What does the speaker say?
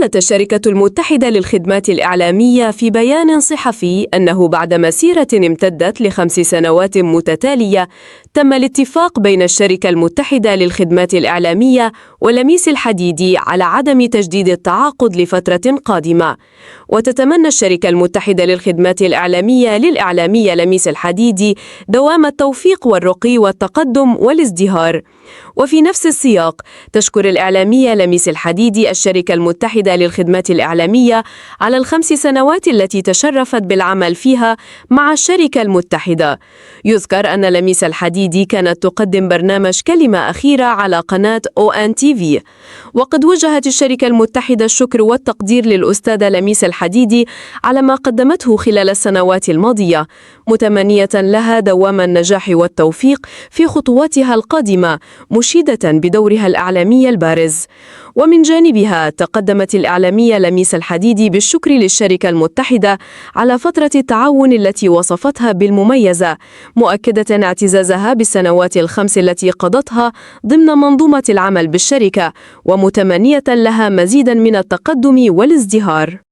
قالت الشركة المتحدة للخدمات الإعلامية في بيان صحفي أنه بعد مسيرة امتدت ل5 سنوات متتالية تم الاتفاق بين الشركة المتحدة للخدمات الإعلامية ولميس الحديدي على عدم تجديد التعاقد لفترة قادمة. وتتمنى الشركة المتحدة للخدمات الإعلامية للإعلامية لميس الحديدي دوام التوفيق والرقي والتقدم والازدهار. وفي نفس السياق تشكر الإعلامية لميس الحديدي الشركة المتحدة للخدمات الإعلامية على ال5 سنوات التي تشرفت بالعمل فيها مع الشركة المتحدة. يذكر أن لميس الحديدي كانت تقدم برنامج كلمة أخيرة على قناة ONTV. وقد وجهت الشركة المتحدة الشكر والتقدير للأستاذة لميس الحديدي على ما قدمته خلال السنوات الماضية، متمنية لها دوام النجاح والتوفيق في خطواتها القادمة، مشيدة بدورها الإعلامي البارز. ومن جانبها تقدمت الإعلامية لميس الحديدي بالشكر للشركة المتحدة على فترة التعاون التي وصفتها بالمميزة، مؤكدة اعتزازها بالسنوات ال5 التي قضتها ضمن منظومة العمل بالشركة، ومتمنية لها مزيدا من التقدم والازدهار.